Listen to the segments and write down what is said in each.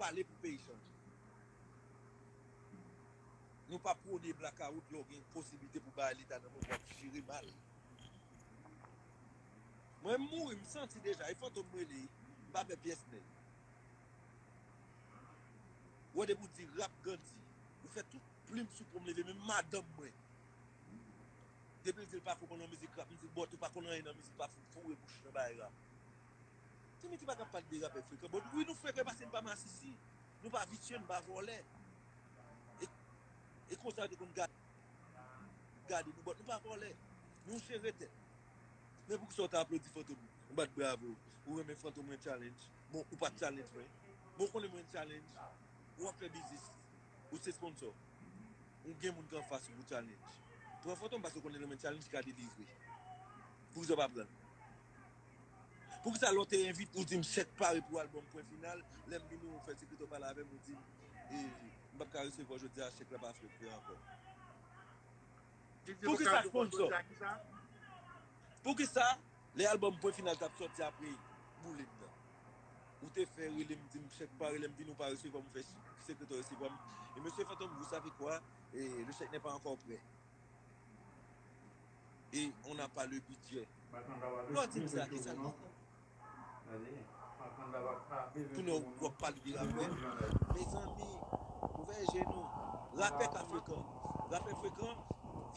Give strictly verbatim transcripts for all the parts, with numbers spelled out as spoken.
pale pou peyi chanje. Nou pa pwone blakawout lè w gen posiblite pou bagay leta nan men w, w ap jere mal. Mwen, m mouri, m santi deja, e Fantom m rele, m pa pè pyès nèg. Ou wè depi w di rap Gandhi, ou fè tout plim sou pon m leve, menm madanm mwen. Depi l di l pa konprann yon mizik rap, m di l, bòt, ou pa konn anyen nan mizik, pa foure bouch nan bagay rap. Dimitri pa ka pale de rapè frekan. Bon, wi, nou frekan paske n pa masisi. Nou pa visye, nou pa vòlè. E, e konsa yo te konn gade, gade nou, bòt, nou pa vòlè. Nou jere tèt. Men poukisa w ta aplodi Fantom? Ou bat bravo. Ou renmen Fantom mwen challenge. Bon, ou pa t challenge mwen. Bon, ou konnen mwen challenge. Ou ap fè biznis. Ou se sponsor. Ou gen moun ki anfas ou pou challenge. Pran Fantom paske ou konnen nan men challenge ka delivre. Poukisa w pa pran l? Poukisa lè w te envite ou di m chèk pare pou albòm Pwen Final, lè m vini ou fè sekretè w pale avè m, ou di m, e, m p ap ka resevwa jodi a, chèk la pa fèt vre ankò. Poukisa sponsor? Poukisa lè albòm Pwen Final t ap sòti apre boule m nan, ou te fè rele m di m chèk pare, lè m vini ou pa resevwa m, ou fè sekretè w resevwa m. E mesye Fantom, vous savez quoi? E le chèque n'est pas encore prêt. Et on n'a pas le budget. Lè w di m sa, kisa l ye? Tounen w ap pale de rapè. Mezanmi, ouvè je nou. Rapè ka frekan. Rapè frekan,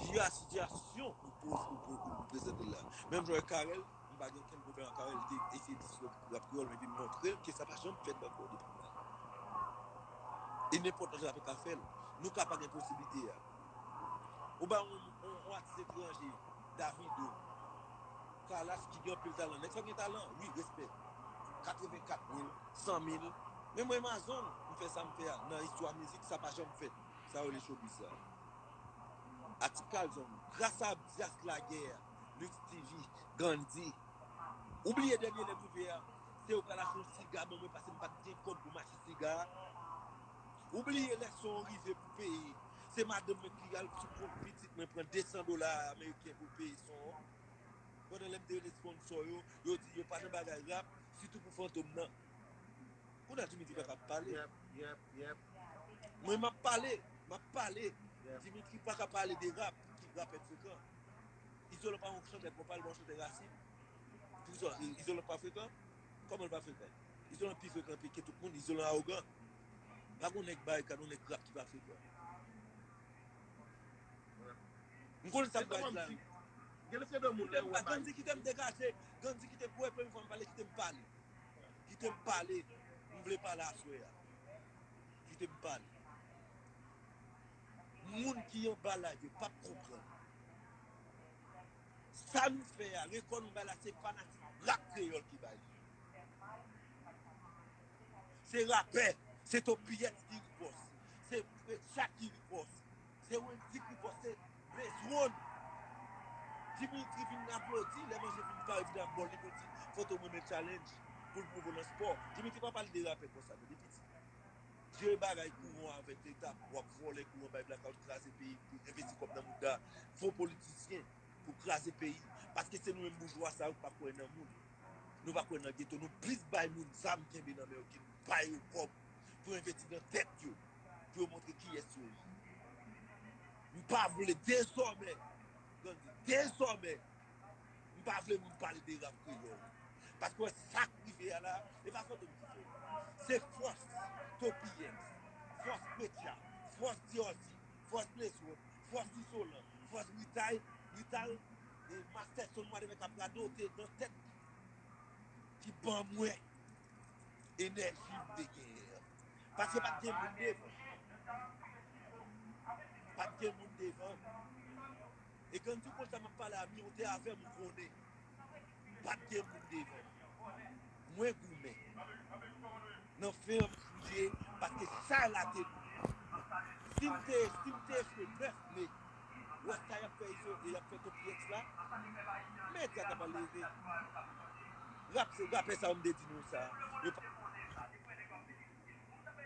vye asitiyasyon ou poz, ou, ou, ou prezante la. Menm jan Karèl, m pa gen okenn pwoblèm ak Karèl, li te eseye disfè rap kreyòl, men vin montre l ke sa pa janm fèt ankò depi m la. E nenpòt lòt rapè ka fè l. Nou ka pa gen posiblite a. Ou ba yon, yon, yon atis etranje, Davido, Kalash ki gen anpil talan. Nèg sa gen talan, wi, respè. Katrevenkat mil, san mil. Men mwen Amazon, m fè sa m fè a. Nan istwa mizik, sa pa janm fèt. Sa yo rele showbiz la. Atik Kalzon, gras a Dias Laguerre, Lux T V, Gandhi. Ou bliye dènye lè m rive a, se yo pral achte yon siga ban mwen paske m pa t gen kòb pou m achte siga a. Ou bliye lè son rive pou peye. Se madanm mwen ki al sou kont pitit mwen pran de san dola ameriken pou peye son an. Pandan lè m te rele sponsor yo, yo di yo pa nan bagay rap, sitou pou Fantom nan. Kounye a Dimitri pa ka pale. Yep, yep, yep. Mwen m ap pale, m ap pale. Yep. Dimitri pa ka pale de rap, ki rapè frekan. Izolan pa yon chantè konpa, li pa yon chantè rasin. Poukisa Izolan pa frekan? Kòman l pa frekan? Izolan pi frekan ke tout moun, Izolan awogan. Pa gon nèg barikad, yon nèg rap ki pa frekan. M konnen sa m pral di la. Kite m pa, Gandhi kite m degaje. Gandhi kite m, pou premye fwa m pale, kite m pale. Kite m pale. M vle pale aswè a. Kite m pale. Moun ki anba live yo p ap konprann. Sa nou fè a, rekò nou bay la, se fanatik rap kreyòl ki bay li. Se rapè, se Topiyèt ki ripòs, se Precha ki ripòs, se Wendy ki ripòs, se Blaze One. Dimitri vin aplodi, lè manje vin pare, vin ap bò, li pou di, Fantom renmen challenge, pou l pwouve w nan spò. Dimitri pa pale de rapè konsa, non, li piti. Jere bagay kouran avèk leta, w ap vòlè kouran, bay blackout, kraze peyi, envesti kòb nan mouda fo politisyen pou kraze peyi. Paske se nou menm boujwa sa yo k pa kwè nan moun. Nou pa kwè nan geto, nou plis bay moun zam kenbe nan men yo ke nou bay yo kòb pou envesti nan tèt yo, pou yo montre kiyès yo ye. M pa vle dezòmè, Gandhi, dezòmè, m pa vle moun pale de rap kreyòl. Paske w wè sa k rive a la, e pa Fantom ki fè l. Se fòs Topiyèks, fòs Precha, fòs Diordi, fòs Blaze One, fòs Izolan, fòs Brital, Brital, e Master Son mwa de mèt ap radote nan tèt ki ban mwen enèji m te genyen an. Paske pa t gen moun devan. Pa t gen moun devan. E Gandhi konn sa m ap pale a, Miro te avè m, ou konnen. Pa t gen moun devan. Mwen goumen. Nan fen an m kriye, paske sa la te dou. Si m te, si m te echwe nèf me, wè sa y ap fè Izo e y ap fè Topiyèks la, medya ta pral leve. Rap, se rapè sa yo m te di nou sa. Yo pa,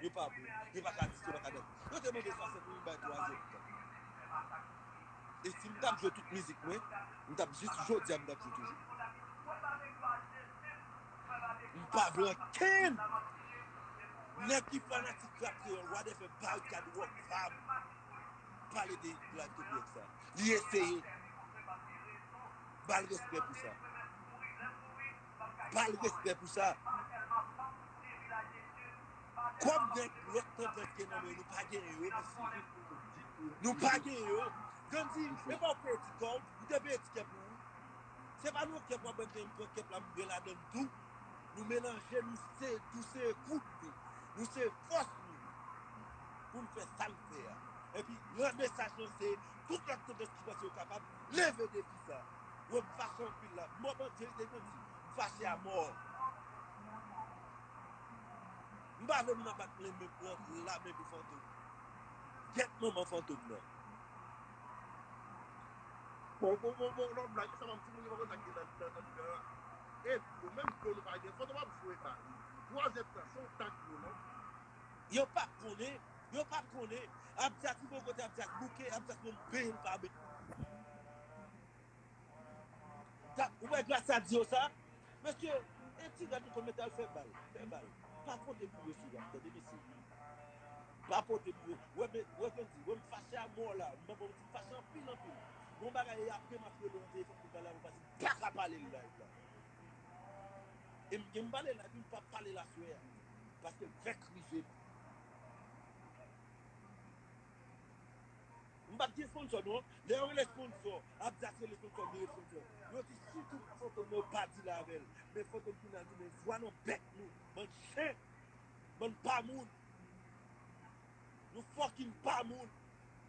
yo pa bon. Yo pa ka di, yo pa ka dat. Yo te mande swasant mil bay twazyèm tan. E si m t ap jwe tout mizik mwen, m t ap jis jodi a m t ap jwe toujou. M pa vle ankenn. Nèg ki fanatik rap kreyòl, Wadè fè barikad Rockfam pale de Black Toby sa. Li eseye. Ba l respè pou sa. Ba l respè pou sa. Kòb nèg lòt tantant gen nan men, nou pa genyen yo, mesye. Nou pa genyen yo. Gandhi, e pa w peye ti kòb, ou te peye tikè pou ou. Se pa nou kèp w ap ban m pran kèp la, m gen ladan l tou. Nou melanje, nou se, nou se ekout nou. Nou se fòs nou. Pou n fè sa n fè a. Epi, lan mesaj lan se, tout lòt tandans ki panse yo kapab, leve defi sa. Wè m fache anpil la. Mò bandi, te konn di, m fache a mò. M pa vle moun ap bat men, men pran lamen pou Fantom. Gyèt manman Fantom nan. Bon, bon, bon, bon, lòt blag, sa pa m ti moun yo pa konn sa ki nan nan nan nan. E yo menm dlo nou pa gen, Fantom ap jwe bal. Twazyèm tan, se yon tak dlo non. Yo pa konnen, yo pa konnen. Abdias, ou bon kote Abdias bouke, Abdias menm benyen l pa benyen. Ou wè gras a di yo sa? Mesye, e ti rad nou konn mete al fè bal, fè bal. Pa pote pou yo sou rap, tande mesye. Pa pote pou yo. Wè, men, wè, Kendy, wè, m fache a mò la. M pa bon, m fache anpil, anpil. Gon bagay e apre m ap rele yon telefòn pou pale avè w, paske m pa ka pale l live la. E m, e m pale live, m pa pale l aswè a. Paske l fèk rive m. M pa t gen sponsò non. Lè yo rele sponsò, Abdias rele sponsò, m rele sponsò. Yo di sitou Fantom nan yo pa deal avè l. Men Fantom kounye a di men vwa nan bèk nou. Bann chen. Bann pa moun. Nou fucking pa moun.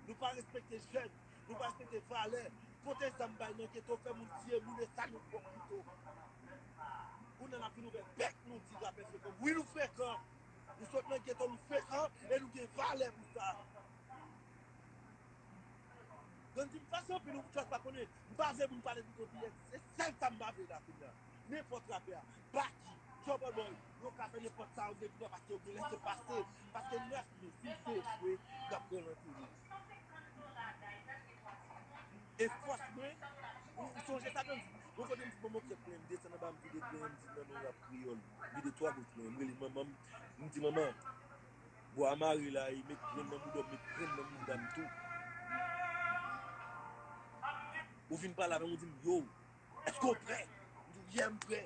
Nou pa respekte jèn. Nou pa respekte valè. Pote zam bay nan geto, fè moun tiye moun, e sa nou fè pito. Kounye a n ap vin ouvè bèk nou di rapè frekan. Wi nou frekan. Nou sot nan geto, nou frekan e nou gen valè pou sa. Gandhi, m fache anpil, ou just pa konnen. M pa vle moun pale de Toby X. Se sèl sa m pa vle la kounye a. Nenpòt rapè a. Baky, Trouble Boy, yo ka fè nenpòt sa yo vle kounye a paske yo gen lese pase. Paske nèf me, si l te echwe, y ap pran l antere. E fòs mwen, ou, ou sonje sa Gandhi? Yon kote m di manman kèt mwen, m desann anba, m vide plen, m di nan non rap kreyòl. M vide twa bout mwen, m rele manman m, m di manman, bwa a mare la, e met grenn nan bouda w, met grenn nan bouda m tou. Ou vin pale avè m, ou di m, yo, èske w prè? M di w, yeah, m prè.